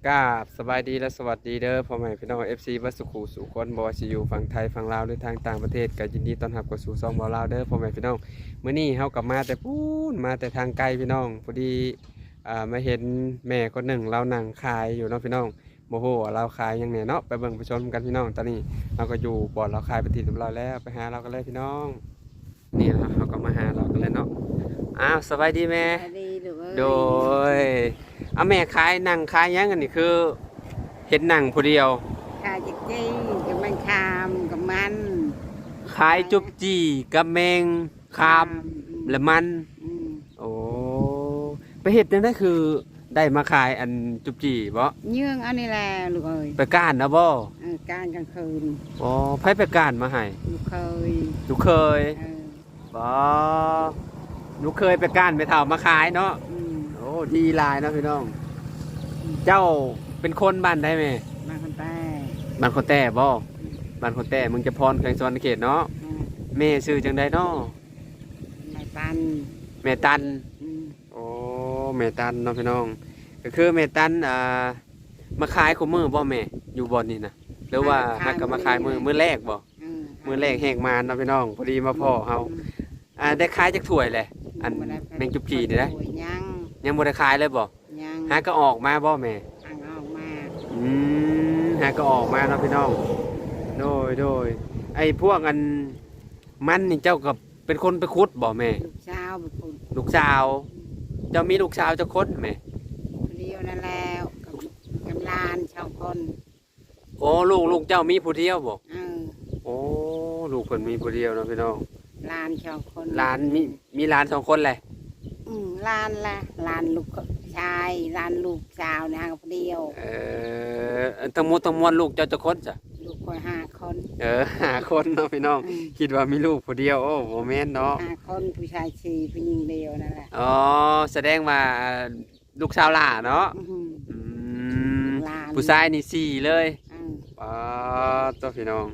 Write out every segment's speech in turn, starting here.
ກາບສະບາຍດີ ແລະ ສະຫວັດດີເດີ ພໍ່ແມ່ພີ່ນ້ອງ ເອັຟຊີ ເບິດສູ່ຄູ່ສູ່ຄົນ ບໍ່ວ່າຊິຢູ່ຝັ່ງໄທ ຝັ່ງລາວ ຫຼື ທາງຕ່າງປະເທດ ກໍຍິນດີຕ້ອນຮັບເຂົ້າສູ່ຊ່ອງເບົາລາວເດີ ພໍ່ແມ່ພີ່ນ້ອງ. ມື້ນີ້ເຮົາກໍມາແຕ່ພຸ້ນ ມາແຕ່ທາງໄກພີ່ນ້ອງ ພໍດີ ອ່າ ມາເຫັນແມ່ຄົນໜຶ່ງ ລາວນັ່ງຂາຍຢູ່ເນາະພີ່ນ້ອງ. ບໍ່ຮູ້ວ່າລາວຂາຍຫຍັງແດ່ເນາະ ໄປເບິ່ງໄປຊົມກັນພີ່ນ້ອງ. ຕອນນີ້ເຮົາກໍຢູ່ບ່ອນລາວຂາຍເປັນທີ່ຮຽບຮ້ອຍແລ້ວ ໄປຫາລາວກັນເລີຍພີ່ນ້ອງ. ນີ້ເນາະ ເຮົາກໍມາຫາລາວກັນເລີຍເນາະ. ອ້າວ ສະບາຍດີແມ່. ສະບາຍດີລູກເອີຍ. ໂດຍ. ເອົາ ແມ່ຂາຍໜັງຂາຍຫຍັງອັນນີ້ ຄືເຫັນໜັງຜູ້ດຽວ? ຂາຍຈຸກຈີ່ກັບແມງຄາມກັບມັນ. ຂາຍຈຸກຈີ່ກັບແມງຄາມ ອືມ ແລະ ມັນ. ອືມ. ໂອ້ ໄປເຮັດຈັ່ງໃດຄືໄດ້ມາຂາຍອັນຈຸກຈີ່ບໍ? ເຍືອງອັນນີ້ແຫຼະລູກເອີຍ. ໄປກ້ານເອົາບໍ? ເອີ ກ້ານກາງຄືນ. ອໍ ໃຜໄປກ້ານມາໃຫ້? ລູກເຂີຍ. ລູກເຂີຍ. ເອີ. ບໍ່ ລູກເຂີຍໄປກ້ານແມ່ເຖົ້າມາຂາຍເນາະ. ອືມ. ໂອ້ ດີຫຼາຍເນາະພີ່ນ້ອງ. ເຈົ້າເປັນຄົນບ້ານໃດແມ່? ບ້ານຄົນແຕ້. ບ້ານຄົນແຕ້ບໍ? ອືມ. ບ້ານຄົນແຕ້ ເມືອງຈຳພອນ ແຂວງສະຫວັນນະເຂດເນາະ. ອືມ. ແມ່ຊື່ຈັ່ງໃດເນາະ? ແມ່ຕັນ. ແມ່ຕັນ. ອືມ. ໂອ້ ແມ່ຕັນເນາະພີ່ນ້ອງ ກໍຄືແມ່ຕັນ ອ່າ ມາຂາຍຄູ່ມື້ບໍ່ແມ່ ຢູ່ບ່ອນນີ້ນະ ຫຼືວ່າຫາກໍມາຂາຍມື້ ມື້ແລກບໍ່? ເອີ ມື້ແລກແຮງມານເນາະພີ່ນ້ອງ ພໍດີມາພໍ້ເຮົາ. ອືມ. ອ່າ ໄດ້ຂາຍຈັກຖ້ວຍແຫຼະ ອັນ ຍັງບໍ່ໄດ້ ແມງຈຸກຈີ່ນີ້ນະ? ຍັງ ຍັງບໍ່ໄດ້ຂາຍເລີຍບໍ່? ຍັງ. ຫາກໍອອກມາບໍ່ແມ່? ຫາກໍອອກມາ. ອືມ ຫາກໍອອກມາເນາະພີ່ນ້ອງ. ໂດຍ ໂດຍ. ໄອ້ພວກອັນມັນນີ້ເຈົ້າກໍ ເປັນຄົນໄປຂຸດບໍ່ແມ່? ລູກສາວໄປຂຸດ. ລູກສາວ. ເຈົ້າມີລູກສາວຈັກຄົນແມ່? ຜູ້ດຽວນັ້ນແຫຼະ ກັບ ກັບຫຼານສອງຄົນ. ໂອ້ ລູກ ລູກເຈົ້າມີຜູ້ດຽວບໍ່? ເອີ. ໂອ້ ລູກເພິ່ນມີຜູ້ດຽວເນາະພີ່ນ້ອງ. ຫຼານສອງຄົນ. ຫຼານ ມີ ມີຫຼານສອງຄົນແຫຼະ? ອືມ ຫຼານລະ ຫຼານລູກຊາຍ ຫຼານລູກສາວນະ ຫາກັບຜູ້ດຽວ. ເອີ ທັງໝົດທັງມວນລູກເຈົ້າຈັກຄົນຊະ? ລູກຂ້ອຍຫ້າຄົນ. ເອີ ຫ້າຄົນເນາະພີ່ນ້ອງ. ອືມ. ຄິດວ່າມີລູກຜູ້ດຽວ ໂອ້ ບໍ່ແມ່ນເນາະ ຫ້າຄົນ ຜູ້ຊາຍສີ່ ຜູ້ຍິງດຽວນັ້ນແຫຼະ. ອໍ ສະແດງວ່າ ອ່າ ລູກສາວຫຼ້າເນາະ. ອືມ. ອືມ ຫຼານ ຜູ້ຊາຍນີ້ສີ່ເລີຍ. ອືມ. ປາດໂທ້ ພີ່ນ້ອງ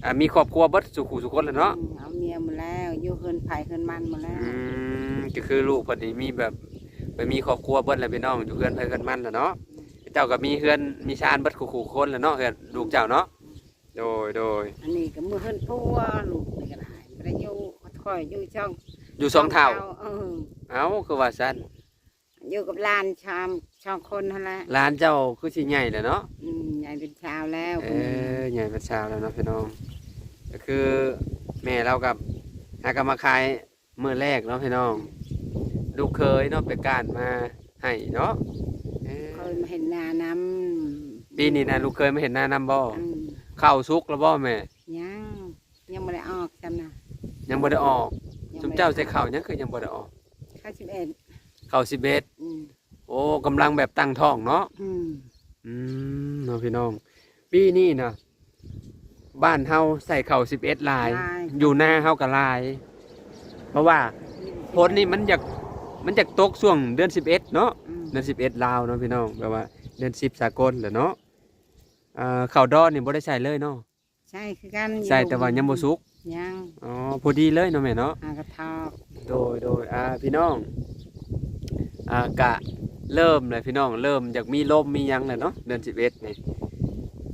ອ່າ ມີຄອບຄົວເບິດສູ່ຄູ່ສູ່ຄົນແລ້ວເນາະ. ອືມ ເອົາເມຍໝົດແລ້ວ ຢູ່ເຮືອນໃຜເຮືອນມັນໝົດແລ້ວ. ອືມ ກໍຄືລູກເພິ່ນນີ້ມີແບບ ໄປມີຄອບຄົວເບິດແລ້ວພີ່ນ້ອງ ຢູ່ເຮືອນໃຜເຮືອນມັນແລ້ວເນາະ. ເຈົ້າກໍມີເຮືອນມີຊານເບິດຄູ່ໆຄົນແລ້ວເນາະ ເຮືອນລູກເຈົ້າເນາະ. ໂດຍ ໂດຍ. ອັນນີ້ກໍເມືອເຮືອນຜົວ ລູກນີ້ກໍໄດ້ ບໍ່ໄດ້ຢູ່ ຂ້ອຍຢູ່ຊ່ອງ ຢູ່ຊ່ອງເຖົ້າ. ເອີ. ເອົ້າ ຄືວ່າຊັ້ນ? ຢູ່ກັບຫຼານສາມ ສອງຄົນຫັ້ນແຫຼະ. ຫຼານເຈົ້າຄືຊິໃຫຍ່ແລ້ວເນາະ? ອືມ ໃຫຍ່ເປັນສາວແລ້ວ. ເອີ ໃຫຍ່ເປັນສາວແລ້ວເນາະພີ່ນ້ອງ. ກໍຄືແມ່ລາວກັບ ຫາກໍມາຂາຍ ມື້ແລກເນາະພີ່ນ້ອງ ລູກເຂີຍເນາະ ໄປກ້ານມາໃຫ້ເນາະ. ເອີ ເຄີຍມາເຮັດນານຳ. ປີນີ້ນະ ອືມ ລູກເຂີຍມາເຮັດນານຳບໍ່? ອືມ. ເຂົ້າສຸກແລ້ວບໍ່ແມ່? ຍັງ ຍັງບໍ່ໄດ້ອອກຊ້ຳນະ. ຍັງບໍ່ໄດ້ອອກ. ຍັງບໍ່ໄດ້. ຊຸມເຈົ້າໃສ່ເຂົ້າຫຍັງຄືຍັງບໍ່ໄດ້ອອກ? ເຂົ້າສິບເອັດ. ເຂົ້າສິບເອັດ. ອືມ. ໂອ້ ກຳລັງແບບຕັ້ງທ້ອງເນາະ. ອືມ. ອືມ ເນາະພີ່ນ້ອງ ປີນີ້ນະ ບ້ານເຮົາໃສ່ເຂົ້າສິບເອັດຫຼາຍ ຫຼາຍ ຢູ່ນາເຮົາກໍຫຼາຍ ເພາະວ່າຝົນນີ້ມັນຢາກ ມັນຢາກຕົກຊ່ວງເດືອນສິບເອັດເນາະ. ອືມ. ເດືອນສິບເອັດລາວເນາະພີ່ນ້ອງ ແບບວ່າເດືອນສິບສາກົນແຫຼະເນາະ. ເອີ ເຂົ້າດອນນີ້ບໍ່ໄດ້ໃສ່ເລີຍເນາະ? ໃສ່ຄືກັນ ໃສ່ ແຕ່ວ່າຍັງບໍ່ສຸກ. ຍັງ. ອໍ ພໍດີເລີຍເນາະແມ່ເນາະ. ຫາກະທອກ. ໂດຍ ໂດຍ. ອ່າ ພີ່ນ້ອງ ອ່າ ກະເລີ່ມແລ້ວພີ່ນ້ອງ ເລີ່ມຢາກມີລົມມີຫຍັງແລ້ວເນາະ ເດືອນສິບເອັດນີ້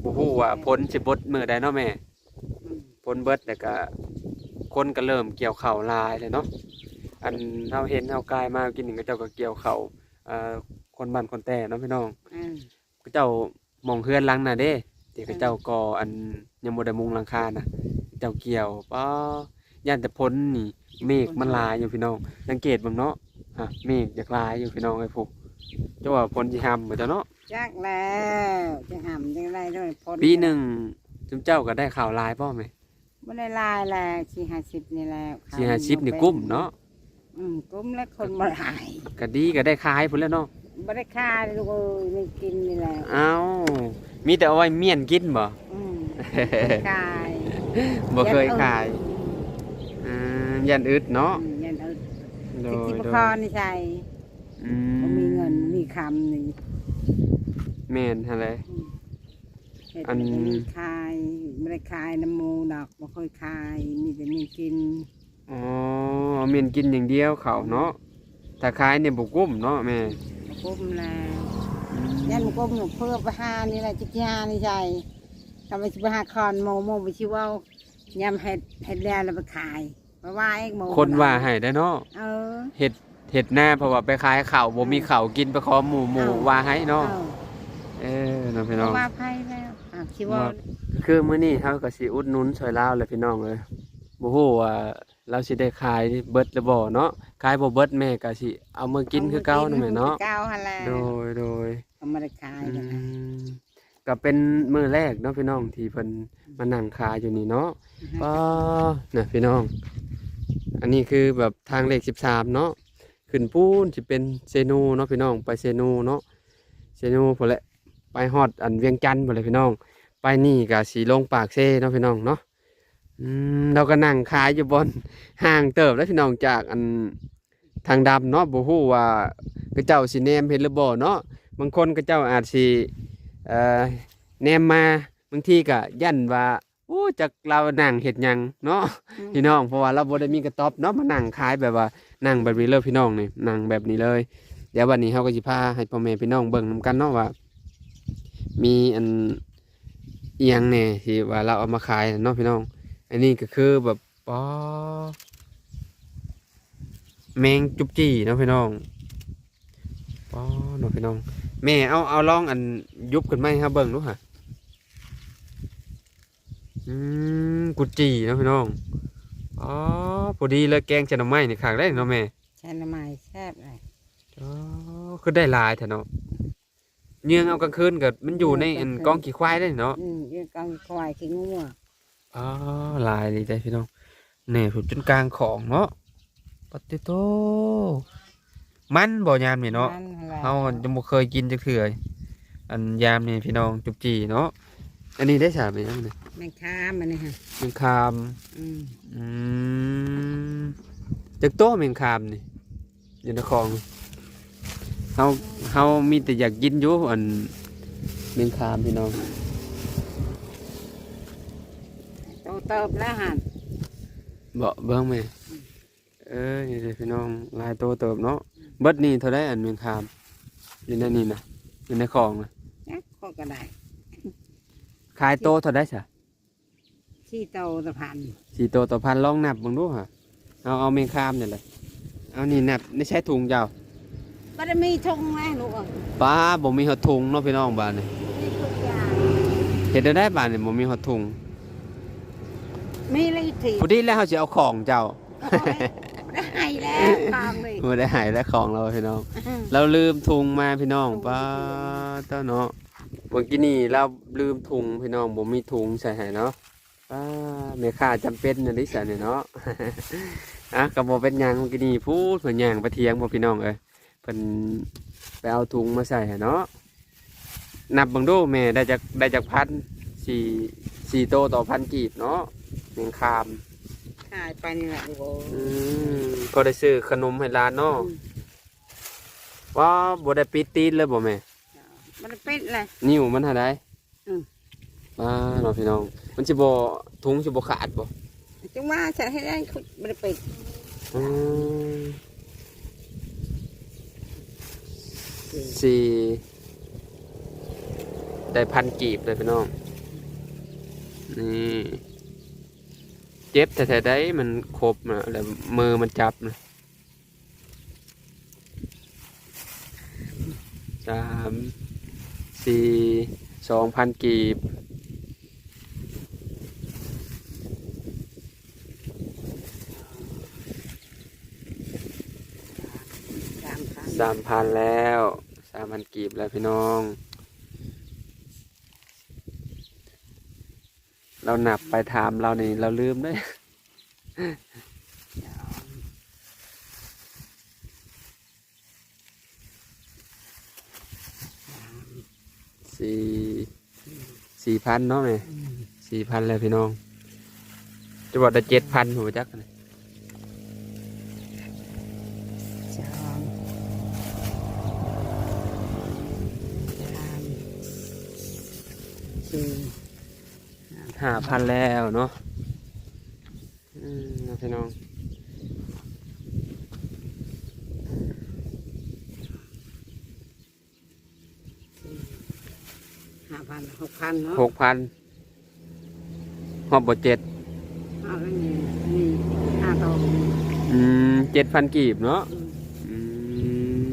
ບໍ່ຮູ້ວ່າຝົນຊິເບິດມື້ໃດເນາະແມ່. ອືມ. ຝົນເບິດແລ້ວກະຄົນກະເລີ່ມກ່ຽວເຂົ້າຫຼາຍແລ້ວເນາະ. ອັນເຮົາເຫັນເຮົາກາຍມາກິນນີ້ ເຂົາເຈົ້າກໍກ່ຽວເຂົ້າ ເອີ ຄົນບ້ານຄົນແຕ້ເນາະພີ່ນ້ອງ. ອືມ. ເຂົາເຈົ້າ ໝ່ອງເຮືອນຫຼັງນະເດ້ ທີ່ເຂົາເຈົ້າ ເອີ ກໍ່ອັນຍັງບໍ່ໄດ້ມຸງຫຼັງຄານະ ເຂົາເຈົ້າກ່ຽວ. ປ້າ ຢ້ານແຕ່ຝົນນີ້ ເມກມັນຫຼາຍຢູ່ພີ່ນ້ອງ ສັງເກດເບິ່ງເນາະ ຮະ ເມກຢາກຫຼາຍຢູ່ພີ່ນ້ອງເອີຍ. ພຸ້ນ ເຈົ້າວ່າຝົນຊິຫ້ຳບໍ່ເຈົ້າເນາະ? ຈັກແລ້ວ ຈະຫ້ຳຈັ່ງໃດເນາະ ຝົນ. ປີໜຶ່ງ ຊຸມເຈົ້າກໍໄດ້ເຂົ້າຫຼາຍບໍ່ແມ່? ບໍ່ໄດ້ຫຼາຍແຫຼະ ສີ່ຫ້າສິບນີ້ແຫຼະ. ສີ່ຫ້າສິບນີ້ກຸ້ມເນາະ? ອືມ ກຸ້ມແລ້ວ ຄົນບໍ່ຫຼາຍ ກໍດີ ກໍໄດ້ຂາຍພຸ້ນແຫຼະເນາະ. ບໍ່ໄດ້ຂາຍລູກເອີຍ ໄດ້ກິນນີ້ແຫຼະ. ອ້າວ ມີແຕ່ເອົາໄວ້ມ້ຽນກິນບໍ່? ອືມ ຂາຍ ບໍ່ເຄີຍຂາຍ. ຢ້ານອຶດ. ອືມ ຢ້ານອຶດເນາະ. ອືມ ຢ້ານອຶດ. ໂດຍ ແຕ່ກີ້ບໍ່ພໍນີ້ໃສ. ອືມ ບໍ່ມີເງິນມີຄຳນີ້. ແມ່ນຫັ້ນແຫຼະ. ອືມ ເຮັດ ອັນ ບໍ່ໄດ້ຂາຍ ບໍ່ໄດ້ຂາຍນຳໝູ່ດອກ ບໍ່ເຄີຍຂາຍ ມີແຕ່ມ້ຽນກິນ. ອໍ ມ້ຽນກິນຢ່າງດຽວເຂົ້າເນາະ. ຖ້າຂາຍນີ້ບໍ່ກຸ້ມເນາະແມ່? ບໍ່ກຸ້ມແລ້ວ. ອື ຢ້ານມັນກົມເພື່ອໄປຫານີ້ແຫຼະ ຈັກຊິຫານີ້ໃສ່ ກໍໄປຊິໄປຫາຄອນໝູ່ ໝູ່ໄປຊິເວົ້າ ຍາມເຮັດ ເຮັດແລ້ວແລ້ວໄປຂາຍ ໄປວ່າອີກໝູ່ ຄົນວ່າໃຫ້ໄດ້ເນາະ ເອີ ເຮັດ ເຮັດນາ ເພາະວ່າໄປຂາຍເຂົ້າ ບໍ່ມີເຂົ້າກິນ ໄປຂໍໝູ່ ໝູ່ວ່າໃຫ້ເນາະ ເອີ ເອີ ເນາະພີ່ນ້ອງ ວ່າໃຜແລ້ວ ອ່າ ຊິເວົ້າ ຄືມື້ນີ້ເຮົາກໍຊິອຸດໜູນຊ່ອຍລາວແຫຼະພີ່ນ້ອງເອີຍ ບໍ່ຮູ້ວ່າ ລາວຊິໄດ້ຂາຍເບິດຫຼືບໍ່ເນາະ ຂາຍບໍ່ເບິດແມ່ກໍຊິເອົາເມືອກິນຄືເກົ່ານັ້ນແຫຼະເນາະ ເອົາເມືອກິນຄືເກົ່າຫັ້ນແຫຼະ ໂດຍ ໂດຍ ກໍບໍ່ໄດ້ຂາຍ ອືມ ກໍເປັນມື້ແລກເນາະພີ່ນ້ອງ ທີ່ເພິ່ນມານັ່ງຂາຍຢູ່ນີ້ເນາະ ອືຮຶ ປ້າ ນະພີ່ນ້ອງ ອັນນີ້ຄືແບບທາງເລກສິບສາມເນາະ ຂຶ້ນປູ້ນຊິເປັນເຊໂນເນາະພີ່ນ້ອງ ໄປເຊໂນເນາະ ເຊໂນພຸ້ນແຫຼະ ໄປຮອດອັນວຽງຈັນພຸ້ນແຫຼະພີ່ນ້ອງ ໄປນີ້ກໍຊິລົງປາກເຊເນາະພີ່ນ້ອງເນາະ ອືມ ລາວກໍນັ່ງຂາຍຢູ່ບ່ອນຫ່າງເຕີບເດ້ພີ່ນ້ອງ ຈາກອັນທາງດຳເນາະ ບໍ່ຮູ້ວ່າເຂົາເຈົ້າຊິແນມເຫັນຫຼືບໍ່ເນາະ ບາງຄົນເຂົາເຈົ້າອາດຊິ ເອີ ແນມມາ ບາງທີກໍຢ້ານວ່າ ໂອ້ ຈັກລາວນັ່ງເຮັດຫຍັງເນາະ ອືມ ພີ່ນ້ອງ ເພາະວ່າລາວບໍ່ໄດ້ມີກະຕ໊ອບເນາະ ມານັ່ງຂາຍແບບວ່າ ນັ່ງແບບນີ້ເລີຍພີ່ນ້ອງນີ້ ນັ່ງແບບນີ້ເລີຍ ດຽວບັດນີ້ເຮົາກໍຊິພາໃຫ້ພໍ່ແມ່ພີ່ນ້ອງເບິ່ງນຳກັນເນາະວ່າ ມີອັນ ອີ່ຫຍັງແດ່ທີ່ວ່າລາວເອົາມາຂາຍເນາະພີ່ນ້ອງ ອັນນີ້ກໍຄືແບບ ປາ ແມງຈຸບຈີ່ເນາະພີ່ນ້ອງ ປາ ເນາະພີ່ນ້ອງ ແມ່ເອົາ ເອົາລອງອັນ ຍຸບຂຶ້ນມາໃຫ້ເຮົາເບິ່ງດູຫາ ອືມ ກຸດຈີ່ເນາະພີ່ນ້ອງ ປາ ພໍດີເລີຍ ແກງໃສ່ໜໍ່ໄມ້ນີ້ຄັກເດ້ເນາະແມ່ ໃສ່ໜໍ່ໄມ້ແຊບເລີຍ ອໍ ຄືໄດ້ຫຼາຍແທ້ເນາະ ເຍືອງເອົາກາງຄືນກໍມັນຢູ່ໃນອັນກອງຂີ້ຄວາຍເດ້ເນາະ ອືມ ຢູ່ກອງຂີ້ຄວາຍຂີ້ງົວ ອໍ ຫຼາຍອີ່ຫຼີເດ້ພີ່ນ້ອງ ແໜ້ພຸ້ນຈົນກາງຂອງເນາະ ປາດຕິໂຕ ມັນບໍ່ຍາມນີ້ເນາະ ມັນຫັ້ນແຫຼະ ເຮົາຍັງບໍ່ເຄີຍກິນຈັກເທື່ອ ອັນຍາມນີ້ພີ່ນ້ອງ ຈຸບຈີ່ເນາະ ອັນນີ້ໄດ້ສາມ ແມ່ນຫຍັງນີ້ ແມງຄາມ ອັນນີ້ຫະ ແມງຄາມ ອືມ ອືມ ຈັກໂຕແມງຄາມນີ້? ຢູ່ໃນຂອງ ເຮົາ ເຮົາມີແຕ່ຢາກກິນຢູ່ ອັນ ແມງຄາມພີ່ນ້ອງ ໂຕເຕີບແລ້ວຫັ້ນ ເບາະເບິ່ງແມ່ ອືມ ເອີ ນີ້ເດ້ພີ່ນ້ອງ ຫຼາຍໂຕເຕີບເນາະ ອືມ ເບິດນີ້ເທົ່າໃດ ອັນແມງຄາມ ຢູ່ໃນນີ້ນະ ຢູ່ໃນຂອງນະ ຈັກ ຂ້ອຍກໍໄດ້ ຂາຍໂຕເທົ່າໃດຊະ? ສີ່ໂຕຕໍ່ພັນ ສີ່ໂຕຕໍ່ພັນ ລອງນັບເບິ່ງດູຫາ ເອົາ ເອົາແມງຄາມນີ້ແຫຼະ ເອົານີ້ນັບໃນໃຊ້ຖົງເຈົ້າ ບໍ່ໄດ້ມີຖົງແລ້ວລູກເອີຍ ປ້າ ບໍ່ມີຮອດຖົງເນາະພີ່ນ້ອງບາດນີ້ ມີທຸກຢ່າງ ເຮັດແນວໃດບາດນີ້ ບໍ່ມີຮອດຖົງ ມີແລ້ວອີກທີ ພໍດີແລ້ວເຮົາຊິເອົາຂອງເຈົ້າ ໂອ້ຍ ບໍ່ໄດ້ໃຫ້ແລ້ວຂອງນີ້ ບໍ່ໄດ້ໃຫ້ແລ້ວຂອງລາວພີ່ນ້ອງ ອືມ ລາວລືມຖົງມາພີ່ນ້ອງ ຖົງ ປ້າເຈົ້າເນາະ ເມື່ອກີ້ນີ້ລາວລືມຖົງພີ່ນ້ອງ ບໍ່ມີຖົງໃສ່ໃຫ້ເນາະ ປ້າ ແມ່ຄ້າຈຳເປັນອີ່ຫຼີຊັ້ນນີ້ເນາະ ອ່ະ ກໍບໍ່ເປັນຫຍັງ ມື້ກີ້ນີ້ພຸ້ນເພິ່ນຍ່າງໄປຖຽງພຸ້ນພີ່ນ້ອງເອີຍ ເພິ່ນໄປເອົາຖົງມາໃສ່ໃຫ້ເນາະ ນັບເບິ່ງດູແມ່ ໄດ້ຈັກ ໄດ້ຈັກພັນ ສີ່ ສີ່ໂຕຕໍ່ພັນກີບເນາະ ແມງຄາມ ຂາຍໄປນີ້ແຫຼະລູກເອີຍ ອືມ ພໍໄດ້ຊື້ຂະໜົມໃຫ້ຫຼານເນາະ ອືມ ວ້າ ບໍ່ໄດ້ປິດຕີນເລີຍບໍ່ແມ່? ບໍ່ໄດ້ປິດເລີຍ ນິ້ວມັນຫັ້ນໃດ ອືມ ອ່າ ເນາະພີ່ນ້ອງ ມັນຊິບໍ່ ຖົງຊິບໍ່ຂາດບໍ່? ຈັ່ງວ່າ ໃສ່ໃຫ້ແຮງ ບໍ່ໄດ້ປິດ ອືມ ສີ່ ໄດ້ພັນກີບເລີຍພີ່ນ້ອງ ນີ້ ເຈັບແທ້ໆໃດ໋ ມັນຄົບນະ ແລ້ວມືມັນຈັບນະ ສາມ ສີ່ ສອງພັນກີບ ສາມພັນ ສາມພັນແລ້ວ ສາມພັນກີບແລ້ວພີ່ນ້ອງ ລາວນັບໄປຖາມລາວນີ້ ລາວລືມເດ້ ສອງ ສາມ ສີ່ ສີ່ພັນເນາະແມ່ ອືມ ສີ່ພັນແລ້ວພີ່ນ້ອງ ຈະວ່າໄດ້ເຈັດພັນພຸ້ນຈັກ ສອງ ສາມ ສີ່ ຫ້າພັນແລ້ວເນາະ ອືມ ເນາະພີ່ນ້ອງ. ຫ້າພັນ ຫົກພັນເນາະ ຫົກພັນ ຮອດບໍ່ເຈັດ ເອົາອັນນີ້ ນີ້ຫ້າໂຕ ອືມ ເຈັດພັນກີບເນາະ ອືມ ອື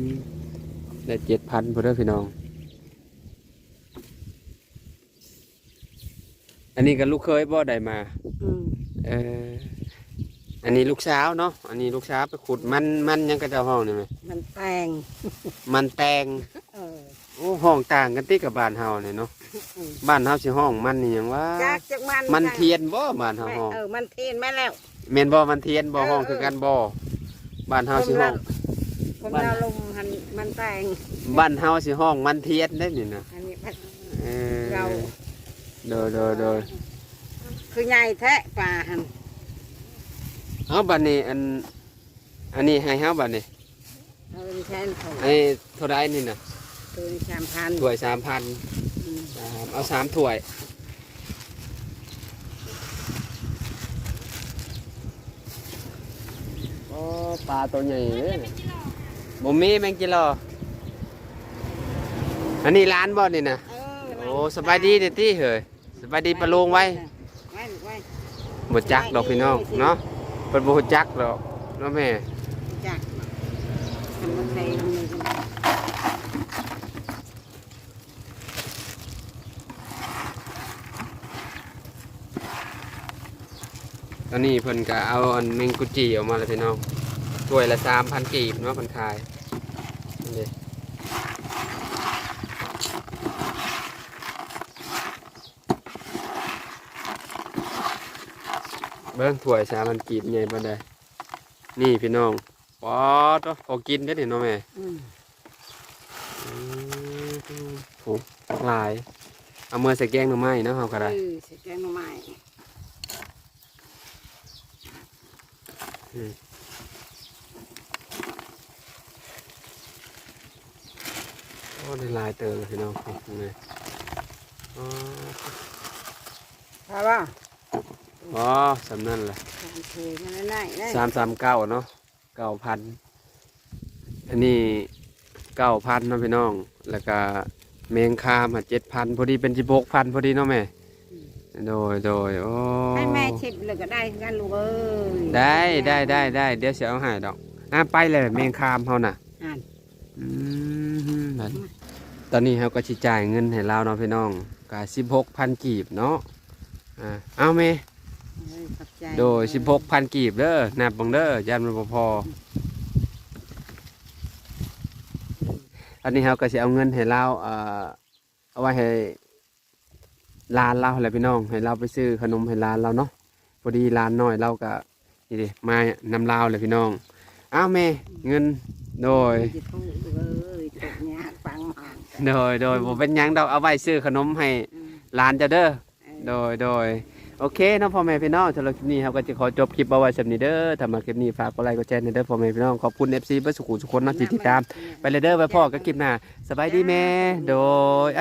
ມ ໄດ້ເຈັດພັນພຸ້ນເດີພີ່ນ້ອງ. ອັນນີ້ກໍລູກເຂີຍບໍ່ໄດ້ມາ? ອືມ ເອີ ອັນນີ້ລູກສາວເນາະ ອັນນີ້ລູກສາວໄປຂຸດມັນ ມັນຫຍັງເຂົາເຈົ້າຮ້ອງນີ້ແມ່? ມັນແຕງ ມັນແຕງ ເອີ ໂອ້ ຮ້ອງຕ່າງກັນຕິກັບບ້ານເຮົານີ້ເນາະ ອືມ ບ້ານເຮົາຊິຮ້ອງມັນອີ່ຫຍັງວະ? ຈັກ ຈັກມັນ ມັນທຽນບໍ່ ບ້ານເຮົາຮ້ອງ? ເອີ ມັນທຽນ ແມ່ນແລ້ວ ແມ່ນບໍ່? ມັນທຽນບໍ່? ເອີ ຮ້ອງຄືກັນບໍ່? ເອີ ບ້ານເຮົາຊິຮ້ອງ ຄົນລາວລົມຫັ້ນ ມັນແຕງ ບ້ານເຮົາຊິຮ້ອງມັນທຽນເດ້ນີ້ນະ ອັນນີ້ ເອີ ເຮົາ ໂດຍ ໂດຍ ໂດຍ ຄືໃຫຍ່ແທ້ປາຫັ້ນ ເອົາ ບັດນີ້ ອັນ ອັນນີ້ໃຫ້ເຮົາບັດນີ້ ເອີ ແສນ ອັນນີ້ເທົ່າໃດນີ້ນະ? ໂຕນີ້ສາມພັນ ຖ້ວຍສາມພັນ ອືມ ສາມ ເອົາສາມຖ້ວຍ ໂອ້ ປາໂຕໃຫຍ່ເດ້ ບໍ່ມີແມງຈີລໍ່ ອັນນີ້ຫຼານບໍ່ນີ້ນະ? ເອີ ໂອ້ ສະບາຍດີເດ້ຕິເຮີຍ? ສະບາຍດີປ້າລຸງໄວ ໄວ ໄວ ບໍ່ຈັກດອກພີ່ນ້ອງເນາະ ເພິ່ນບໍ່ຮູ້ຈັກດອກເນາະແມ່ ຈັກ ຕອນນີ້ເພິ່ນກະເອົາອັນແມງກຸຈີອອກມາແລ້ວພີ່ນ້ອງ ຖ້ວຍລະສາມພັນກີບເນາະ ເພິ່ນຂາຍ ນີ້ເດ້. ເບິ່ງຖ້ວຍສາມພັນກີບໃຫຍ່ປານໃດ ນີ້ພີ່ນ້ອງ ປາດໂທ້ ພໍກິນເດ້ນີ້ເນາະແມ່ ອືມ ອືມ ໂອ້ ຫຼາຍ ເອົາເມືອໃສ່ແກງໜໍ່ໄມ້ເນາະ ເຮົາກໍໄດ້ ເອີ ໃສ່ແກງໜໍ່ໄມ້. ອືມ ໂອ້ ໄດ້ຫຼາຍເຕີບພີ່ນ້ອງ ນີ້ ອໍ ພໍບໍ່? ອໍ ສ່ຳນັ້ນລະ ສາມຖ້ວຍນັ້ນ ສາມສາມເກົ້າເນາະ ເກົ້າພັນ ອັນນີ້ເກົ້າພັນເນາະພີ່ນ້ອງ ແລ້ວກະແມງຄາມຫັ້ນເຈັດພັນ ພໍດີເປັນສິບຫົກພັນພໍດີເນາະແມ່ ອືມ ໂດຍ ໂດຍ ໂອ້ ໃຫ້ແມ່ຊິບແລ້ວກໍໄດ້ຄືກັນລູກເອີຍ ໄດ້ ໄດ້ ໄດ້ ໄດ້ ດຽວຊິເອົາໃຫ້ດອກ ອ່າ ໄປແລ້ວແມງຄາມເຮົານະ ອືມ ຕອນນີ້ເຮົາກໍຊິຈ່າຍເງິນໃຫ້ລາວເນາະພີ່ນ້ອງ ກະສິບຫົກພັນກີບເນາະ ອ່າ ເອົາແມ່ ເອີ ຂອບໃຈ ໂດຍ ເອີ ສິບຫົກພັນກີບເດີ ນັບເບິ່ງເດີ ຢ້ານມັນບໍ່ພໍ ອັນນີ້ເຮົາກໍຊິເອົາເງິນໃຫ້ລາວ ເອີ ເອົາໄວ້ໃຫ້ຫຼານລາວຫັ້ນແຫຼະພີ່ນ້ອງ ໃຫ້ລາວໄປຊື້ຂະໜົມໃຫ້ຫຼານລາວເນາະ ພໍດີຫຼານນ້ອຍລາວກໍ ນີ້ເດ້ ມານຳລາວແຫຼະພີ່ນ້ອງ ອ້າວແມ່ ເງິນ ໂດຍ ໂດຍ ໂດຍ ບໍ່ເປັນຫຍັງດອກ ເອົາໄວ້ຊື້ຂະໜົມໃຫ້ ອືມ ຫຼານເຈົ້າເດີ ເອີ ໂດຍ ໂດຍ ໂອເຄເນາະ ພໍ່ແມ່ພີ່ນ້ອງ ສຳລັບຄລິບນີ້ເຮົາກໍຈະຂໍຈົບຄລິບເອົາໄວ້ສ່ຳນີ້ເດີ ຖ້າມັກຄລິບນີ້ຝາກກົດໄລກົດແຊແດ່ເດີ ພໍ່ແມ່ພີ່ນ້ອງ ຂອບຄຸນ ເອັຟຊີ ເບິດສູ່ຜູ້ສູ່ຄົນເນາະ ທີ່ຕິດຕາມ ໄປແລ້ວເດີ ໄວ້ພໍ້ກັນຄລິບໜ້າ ສະບາຍດີແມ່ ໂດຍ